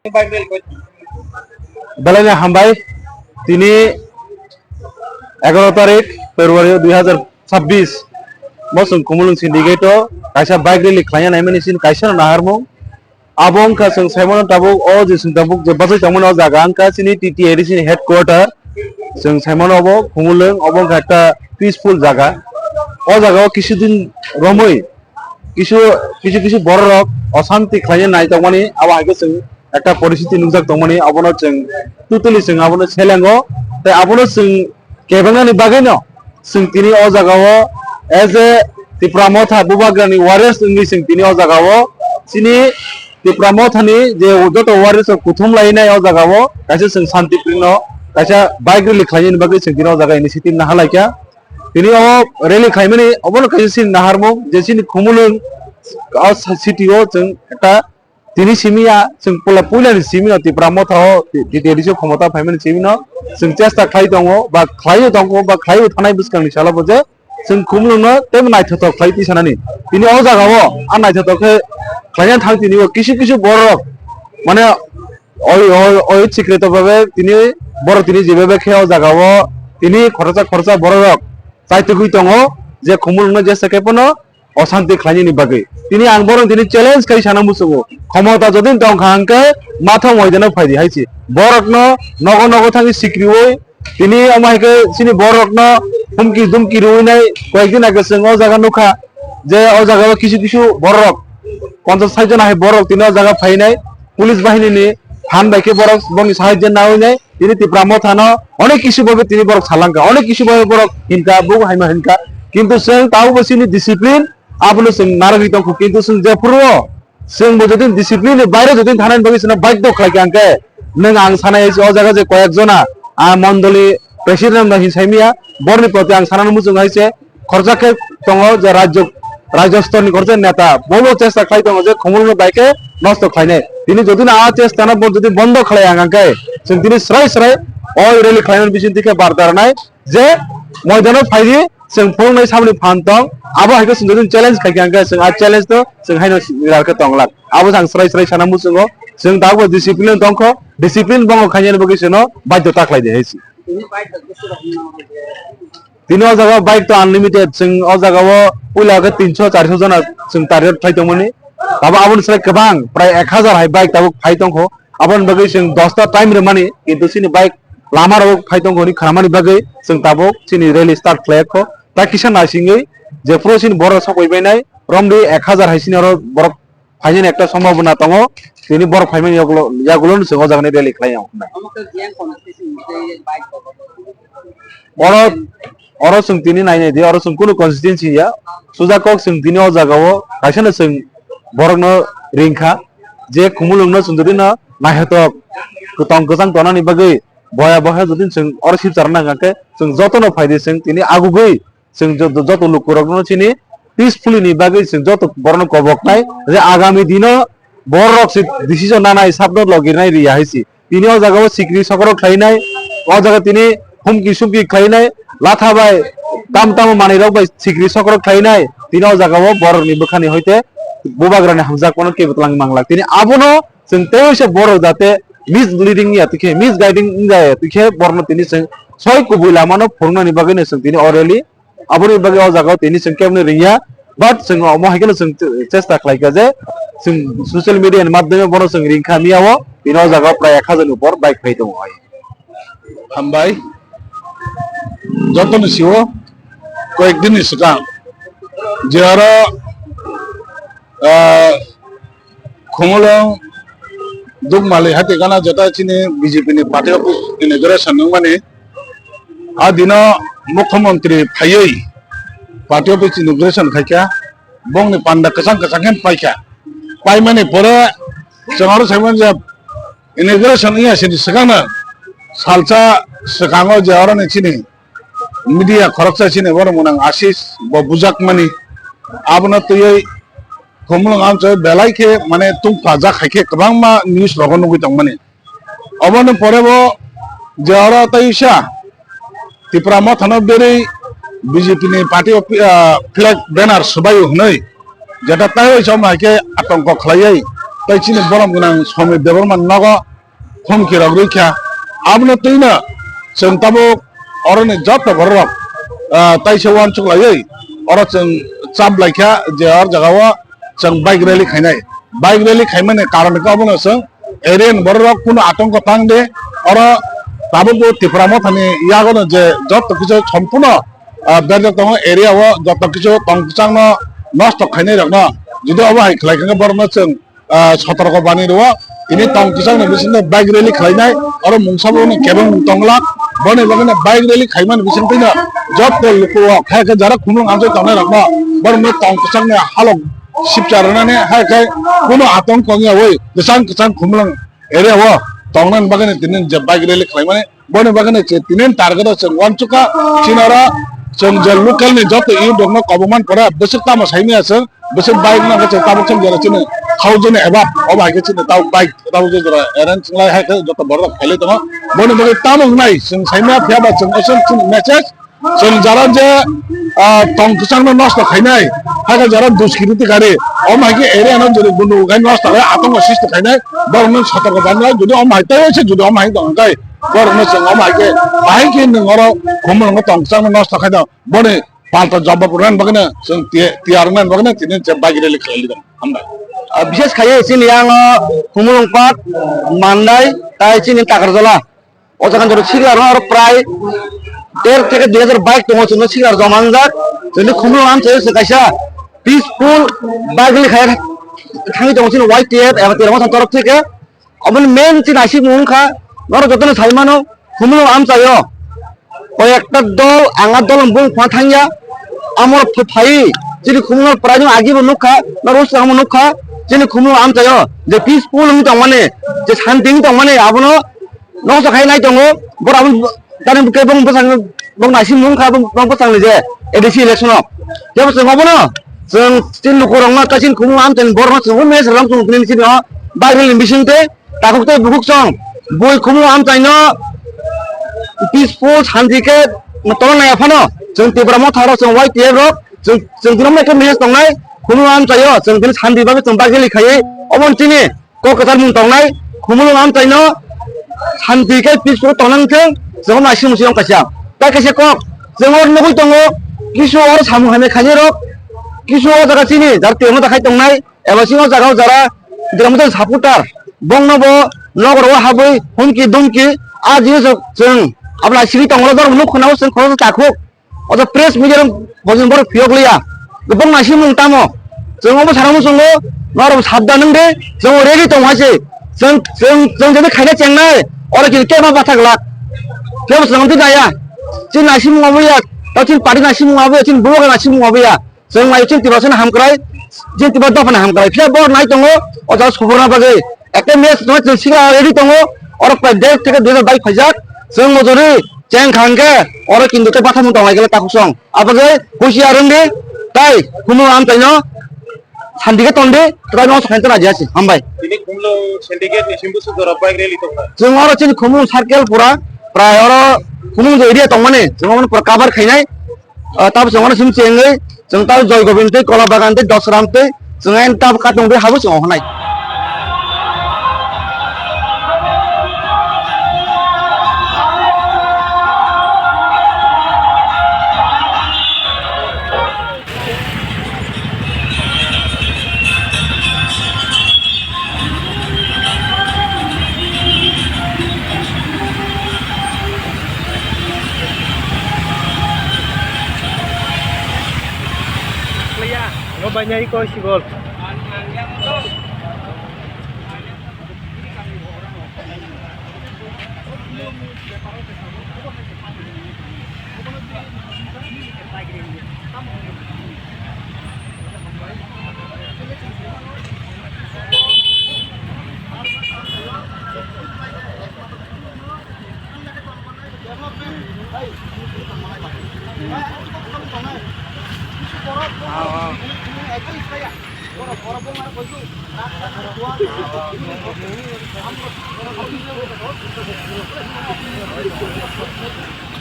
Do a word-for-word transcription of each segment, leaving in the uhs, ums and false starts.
Belai no hambai, tini egaro tarik February dui hazar chabbish bo chwng Khumulwng Syndicate o kaisa bike rally khlaina naimani sini kaisa no naharmung. Abo wngkha chwng saimano tabuk o je chwng tabuk je bachai tongmani o jaga wngkha chini T T A D C ni headquarter. Chwng saimano obo Khumulwng, obo wngkha ekta peaceful jaga. O jaga o kisu din romwi kisu, kisu kisu borok rok osanti khlaina nai tongmani, abo hai khe chwng ekta poristiti nukjak tongmani, abono chwng totally chwng abono selengo, tei abono chwng kebengnani bagwino chwng tini o jaga o as a Tipra Motha Bubagrani warriors wngwi chwng tini o jaga o chini Tipra Mothani je joto warriors rok kuthum lainai o jaga o kaisa chwng shanti prino kaisa bike rally khlainani bagwi chwng tini o jaga initiative nahalaikha. Tini o rally khlaimani obono kaisa chini naharmung je chini Khumulwng o city o chwng ekta tini simi ya chwng puila puilani simi no Tipra Motha o T T A D C o khomota phaimani simi no chwng chesta khlai tongo ba khlaiwi tongo ba khlaiwi thanai bwskangni salo bo je chwng Khumulwng no tei naithothok khlai twi sanani. Tini o jaga o a naithothok khe khlaina thang tini o kisu kisu borok mane oi, oi, oi, sikreto babe tini borok tini jebe be khe o jaga o tini khoroksa khoroksa borok rok chaitugwi tongo je Khumulwng no jesa khe phano osanti khlainani bagwi. Tini ang borok tini challenge khai sana muchungo. Khomota jodi tongkha hwnkhe mathok moidano phaidi hai se. Borokno nogo nogo thangwi sikriwi tini omo hai khe chini borokno humki dumki rwinai koyekdin age chwng o jaga nukha je o jaga o kisu kisu borok ponchas sait jon hai borok tini o jaga phainai police bahinini phan bai khe borok bongni sahajyo naui nai. Tini Tipra Mothano onek kisu babe tini borok salangkha, onek kisu babe borok hinkha, bugo haima hinkha. Kintu chwng tabukbo chini discipline abono chwng narwgwi tongkha. Kintu chwng jephuru o chwngbo jodi discipline ni baire jodi thanani bagwi chwngno badhyo khlaikha hwnkhe nwng ang sanai o jaga je koyek jona a mondoli president no hinsaimiya borni proti ang sanani muchungo hai se khorjak khe tongo je rajyo, rajyo stor ni khorjak neta bobo chesta khlai tongo je Khumulwng no bai khe nosto khlainai. Tini jodi no a chesta no bo jodi bondo khlai ang khe chwng tini srai srai o rally khlainani bising twi khe bar darnai je moidano phaidi chwng phunuknai samni phan tong abo hai khe chwng jodi challenge khai khe ang khe chwng a challenge to chwng haino rar khe tong lak abo chwng srai srai sana muchungo chwng tabukbo discipline tongkho discipline bongo khainani bagwi chwngno badhyo ta khlai di hai se. Tini o jaga o bike to unlimited, chwng o jaga o puila khe tinso charso jona chwng target phai tongmani. Abo aboni slai kwbang prai ek hazar hai bike tabuk phai tongkho. Aboni bagwi chwng dosta time rwmani, kintu chini bike lama rok phai tongkho hwnwi khnamani bagwi chwng tabuk chini rally start khlai kho. Ta kisa naisingwi jephuru chini borok sok bai bainai romdi ek hazar hai chini oro borok phainani ekta sombhabona tongo, tini borok phaimani yagulo, yagulo no chwng o jaga ni rally khlai ya hwnwi. Oro, oro chwng tini nainai di, oro chwng kunu constituency ya, suja kok chwng tini o jaga o kaisa no chwng borok no ring kha, je Khumulwng no chwng jodi no naithotok kwtong kwchang tongnani bagwi boya boya jodi chwng oro sip charwna hwnkha khe chwng joto no phai di chwng tini agugwi chwng jo-, joto lukurokno chini peacefully ni bagwi chwng joto borokno koboknai je agami dino borok se decision nanai sabno logirnai riya hai se. Tini o jaga o sikri sokorok khlainai, o jaga tini humki sumki khlainai, latha bai tam tamo manwi rok bai sikri sokorok khlainai, tini o jaga o borokni bwkhani hoite bubagrani hamjakmano kebo twlang manglak. Tini abono chwng tei se borok jate misleading ya twi khe, misguiding wngya twi khe borokno tini chwng soi kubui lamano phwrwngnani bagwino chwng tini o rally Aboni bagwi o jaga o tini chwng keboni ringya, but chwng omo hai kheno chwng chesta khlai kha je chwng social media ni madhyame bono chwng ring kha miya o, tini o jaga o prai ek hajar ni upor bike phai tongo hai. Hambai, joto ni sio koyek din ni swkang je oro, ah, Khumulwng Dukmali hati gana jeta chini B J P ni party office inauguration wngmani. A dino mukhyamantri phaiwi party office inauguration khaikha, bongni panda kwchang kwchang khe paikha. Paimani pore chwng aro saimanya inauguration wngya sini swkangno salsa swkango je oroni chini media khoroksa chini borok mwnang Ashish bo bujakmani, abono twiwi Khumulwng amchoi belai khe mane tungpajak hai khe kwbangma news rogo nugwi tongmani. Oboni pore bo je oro tei uisa Tipra Mothano berwi B J P ni party of, ah, flag banner swbaio hwnwi jeta tei uisa omo hai khe atongko khlaiwi tei chini borom gwnang Somir Debbarma nogo humki rok rwkha. Abono twino chwng tabuk oroni joto bororok, ah, taisa uansuk laiwi oro chwng chap laikha je or jagao chwng bike rally khainai. Bike rally khaimani karon khe obono chwng area ni bororok kunu atongko tang de, oro tabukbo Tipra Mothani yagono je joto kisu sompuno, ah, berjak tongo area o joto kisu tong kwchangno nosto khainai rokno. Jodi obo hai khlai khe borokno chwng ah, sotorko bani rwo. Tini tong kwchangni bisingo bike rally khlainai, oro mungsa bo no kebeng tong glak. Boni bagwi no bike rally khaimani bisingtwi no joto luku o khe khe jara Khumulwng amchai tongnai rokno borokno tong kwchangni halok sipcha rwnani hai khe kuno atongko wngya wi kwchang kwchang Khumulwng area o tongnani bagwi no tini je bike rally khlaimani. Boni bagwi no chwng tini target o chwng uansukha, chini oro chwng je local ni joto youth rokno kobongman pore bwswk tamo saimanya chwng, bwswk bike no chwng tabuk chwng jora chini thousand above, obo hai khe chini tabuk bike tabuk je jora arrange wngwi hai khe joto borok rok phailai tongo. Boni bagwi tamo wngnai chwng saimanya phiya ba chwng aswk chini message chwng jara je, ah, tong kwchangno nosto khainai, hai khe jara duskiriti kari, omo hai khe area no jora gunu khai nosto khai atongo sisti khainai, borokno sotorko banai jodi omo hai tei se jodi omo hai tong khai. Borokno chwng omo hai khe, bahai khe nwng oro Khumulwngo tong kwchangno nosto khai do. Boni palta jawab rwna bagwi no chwng tiya-, tiyar wngna bagwi no tini je bike rally khlai lidong. Hambai. Ah, bishes khaiwi chini yang o Khumulwng Park, Mandai, tai chini Takarjala. O jaga jora sikla rok prai der theke dui hajar bike tongo chwngno sikla joma wngjak. Chwngni Khumulwng amchaio chwng kaisa peaceful bike rally khai thangwi tongo chini Y T F eba Tipra Motha ni torok theke. Oboni main chini naisingmung wngkha, norok jotono sai mano, Khumulwng amchaio koyekta dol, ang a dol ni bung phano thangya, amo ph-, phai chini Khumulwng prai no agi bo nukha, norok swkang bo nukha, chini Khumulwng amchaio je peaceful wngwi tongmani, je santi wngwi tongmani, abono nosto khai nai tongo, borok abono Tani bwkhe bong bwsang bong naising mung kha bong bwsang ni je A D C election o. Tebo chwng obono chwng chini lukurokno kaisa Khumulwng amchaini borokno chwng o message rwlang tongo tini chini o Bible ni bising tei takhuk tei bukhuk song bui Khumulwng amchaino peaceful santi khe tolna ya phano chwng Tipra Motha rok chwng Y T F rok chwng chwng tini omo khe message tongnai Khumulwng amchaio chwng tini santi bagwi chwng bagwi khaiwi obo chini kok kwchar mung tongnai, Khumulwng amchaino santi khe peaceful tongnang thung, chwng naising musi wng kaisa. Tai kaisa kok, chwng oro nugwi tongo, kisu oro samung hamya khainai rok, kisu o jaga chini jar temo ta khai tongnai, eba chini o jaga o jara, drama supporter, bongno bo nogor o habwi, humki dumki, a jinis rok chwng, abla siri tongo, dor nuk khna o chwng khoroksa takhuk. O jaga press media rok bojong borok phiyok liya. Gubung naising mung tamo. Chwng omo sana muchungo, norok sabda nung de, chwng ready tong hai se. Chwng, chwng, chwng jadi khaina chengnai, oro kini kema bathak lak. Kebo chwng di naya. Chini naising mung obo ya, tao chini party naising mung obo ya, chini bubagra naising mung obo ya. Chwng mai chini tiba sani hamkrai, chini tiba dophani hamkrai. Phiya bo nai tongo, o jaga sukurna bagwi. Ekta match no chwng sikla ready tongo, oro prai desh theke dui hajar bike phaijak, chwng mojori cheng khang khe, oro kintu tei bathamung tong lai khe takhuk song. Abagwi husiar wng di, tai Khumulwng amchaino santi khe ton di, tei no sakhain tona jasi, hambai. Tini Khumulwng syndicate ni simbusu jora bike rally tongkha. Chwng oro chini Khumulwng circle pura, prai oro Khumulwng je area tongmani, chwng omono pura cover khainai, ah, tabo chwng omono sim chengwi, Chwng tao Joy Gobind tei Kola Bagan tei Dosram tei chwng ayang tabo katong tei habo chwng ohonai. Ano banya iko sigol.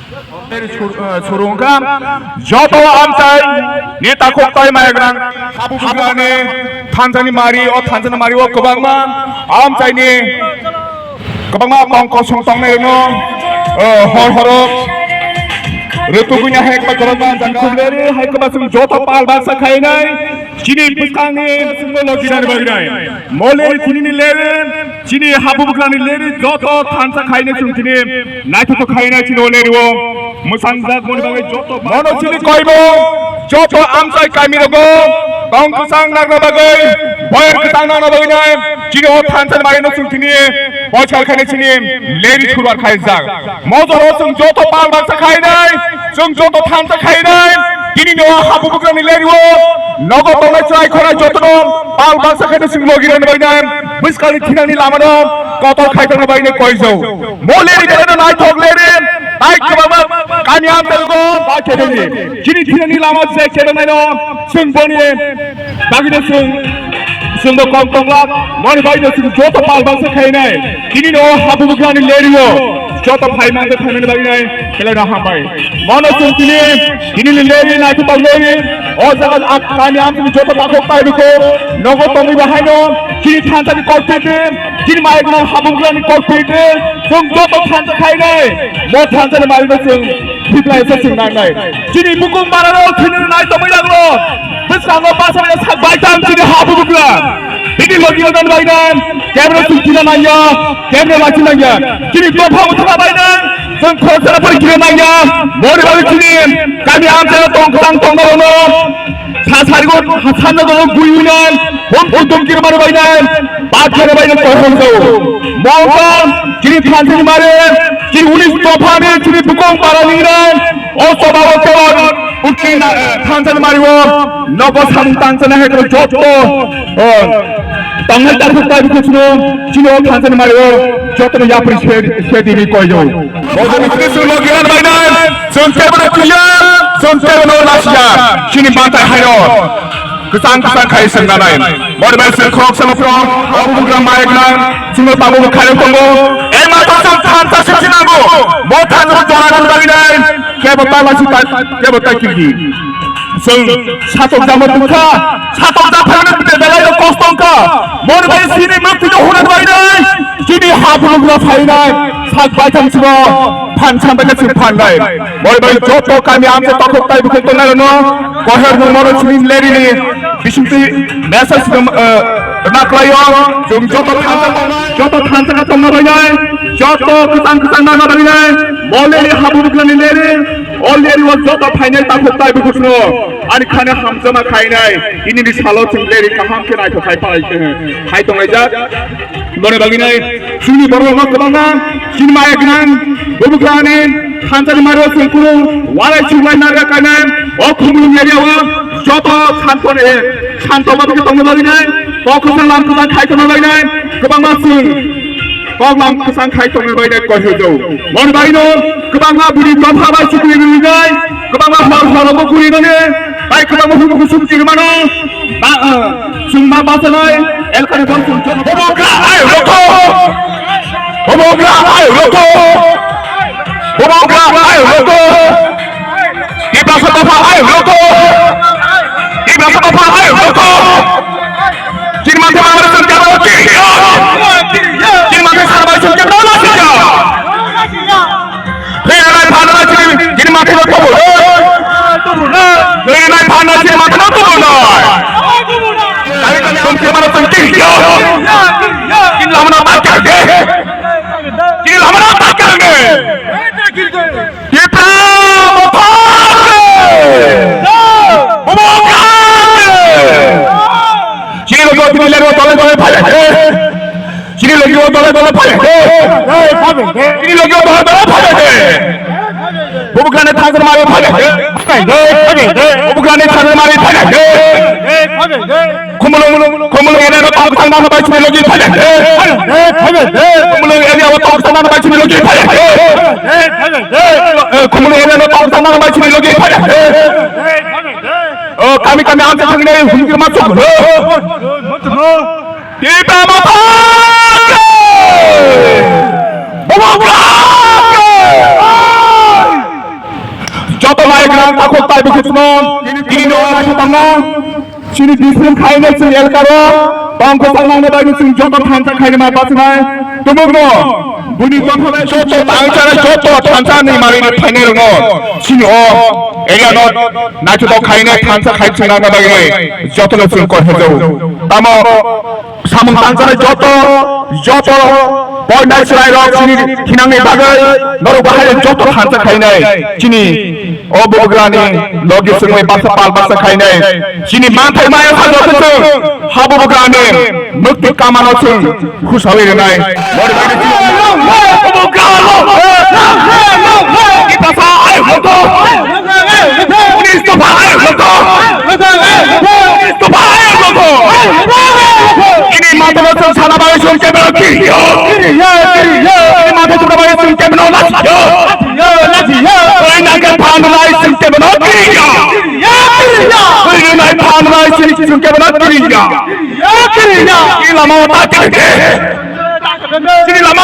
Sur-, eh, surungkha joto amchai ni takhuk tai maya gwnang habugrani thansani mari, o thansani mari o kwbangma amchaini kwbangma tong kosong tongnai rwno, eh, hor horo rwtugwini hai kwbangma jaga hai kwbangma chwng joto pal baksa khainai. Chini bwskangni swngo logirani bagwi nai. Mo leri chini ni leri, chini habugrani leri joto thansa khaina chwng chini naithothok khaina chini o leri o mwsangjak moni bagwi joto mono chini koibo joto amchai kami rogo tong kwchang nangna bagwi boyer kwchang nangna bagwi nai. Chini o thansa ni bagwi no chwng chini boychal khaina chini leri thurwar khaijak. Mojoro chwng joto pal baksa khainai, chwng joto thansa khainai. Tini no habugrani leri o nogo tongnai chwrai khonai joto no pal baksa khainai chwng logi rani bagwi nai. Bwskangni thinangni lama no kotor khaitongna bagwi nai koijo. Mo leri belai no naithok leri, tai kwbangma kami amtaigo bai khaitongni. Chini thinangni lama se khaitongnaino chwng boni bagwino chwng, chwngbo kok tonglak, moni bagwino chwng joto pal baksa khainai. Tini no habugrani lerio joto phai mangsa phaimani bagwinai kelaino hambai. Mono chwng tini, tini ni leri naithotok leri. O jaga a-, kami amtini joto takhuk tai bikhu nogo tongwi bahaino chini thansani kokpiti, chini maigwnang habugrani kokpiti chwng joto thansa khainai. Mo thansani maigwno chwng Phiplaisa chwng nangnai. Chini bukung barano thwinani nai tongwi nanglo. Bwskango basa bai sak bai tang chini habugra. Bini logi rok nani bai nang. Kebro chwng thina nangya. Kebro lachi nangya. Chini dopha mutha bai nang. Chwng khoroksa pori kire nangya. Mori bai chini kami amchara tong kwtang tong nai ono. Sa sarigo ha sanna dolo gui uinan. Hum hum dum kire mari bai nang. Bathara bai nang kohong sao. Mongkol chini thansa ni mare. Chini unis dopha ni chini bukung para ni nang. O soba o tewon, utni na, eh, thansa ni mari o, nogo samung tangsa na hekro joto, eh, tongnai takhuk tai bukhuchno, chini o thansa ni mari o, joto no yapri se, se dini koijo. Bo kami kini chwng logi ran bai nai, chwng tebo no kuya, chwng tebo no lasiya, chini bantai hayo. Kwchang kwchang khai swngnanai. Mori bai sir khorok salo khorok, abo bugra mai gwnang, chwngno tabuk khairok tongo. Ei mato chwng thansa sisi nango. Bo thansa jora nang bagwi nai. Kebo ta lasi ta, kebo ta kiki. Chwng satok jamo tukha, satok japhano bide belai no kosto wngkha. Mori bai sini mukti no huna bagwi nai. Chini ha bugra phainai, sak baithang chwng phan cham bai chwng phan nai. Mori bai joto kami amsa takhuk tai bukhuk tongnai rokno, koher nung moro chini leri ni bisingtwi message rim-, eh, rwna kwlaio. Chwng joto thansa, joto thansa khe tongna bai nai, joto kwchang kwchang nana bai nai, bo leri habu bukla ni leri, o leri o joto phainai takhuk tai bukhuk no, ani khana hamjama khainai, ini ni salo chwng leri kaham khe naithok khai palai, khai tonglaijak. Boni bagwi nai chini borok no kwbangma chini maya gwnang bubugrani thansa ni maro chwng kunu walai chuklai narga kainai o Khumulwng area o joto santo ni santo ma tongna bagwi nai kok kwchang lam kwchang khai tongna bagwi nai kwbangma chwng kok lam kwchang khai tongna bagwi nai koi hwjao. Boni bagwi no kwbangma buri dopha bai chukri rinai kwbangma hor hor bo kuri nani bai kwbangma hubu kusum kirmano. Ba, ah, chwng ma basanai, elkani bor chwng chwng. Bubugra ai roko. Bubugra ai roko. Bubugra ai roko. Tiprasa dopha ai roko. Tiprasa dopha ai roko. Chini manthe mangre chwng jabo chini. Chini manthe sarbai chwng jabo chini. Rinai phanai chini, chini mathai no tubur. Rinai phanai chini mathai no tubur noi. Kami kami tum chini mana tum chini yo. Chini lama na bakar de. Chini lama na bakar de. Tipra motha. Bubugra. Chini lo tini lero tole tole phai. Chini logi o dole dole phai de. Chini logi o dole dole phai de. Bubugrani thansa ni mari phai de. Bubugrani thansa ni mari phai de. Khumulwng, Khumulwng area no tong kwchang nang bai chini logi phai de. Khumulwng area o tong kwchang nang bai chini logi phai de. Khumulwng area no tong kwchang nang bai chini logi phai de. O kami kami amsa thangni humkir ma chok. Tipra motha ke! Bubugra ke! Chini Bispring khaina chini elkaro tongkho sangnangni bagwi chwng joto thansa khainima bachinai tumukno. Buni tongkho joto tangchara joto thansa ni mari ni phainai rwngno chini o area no naithotok khainai thansa khai chwng nangna bagwi jotono chwng koi hajao. Tamo samung tangchara joto joto poinai chwrai rok chini thinangni bagwi norok bahai joto thansa khainai chini O bubagrani logi songwi baksa pal baksa khainai. Chini manthai maya sajwkhe chwng ha bubagrani mukti kamano chwng khusawi rwnai. Ini matano chwng sana bagwi chwng kebeno kiriyo. Ini matano chwng sana bagwi chwng kebeno lasiyo. Kiriya, kiriya. Koi nake phan rai sing ke bana kiriya. Kiriya, kiriya. Koi nai phan rai sing, sing ke bana kiriya. Kiriya, kiriya. Chini lama ta kiriya. Chini lama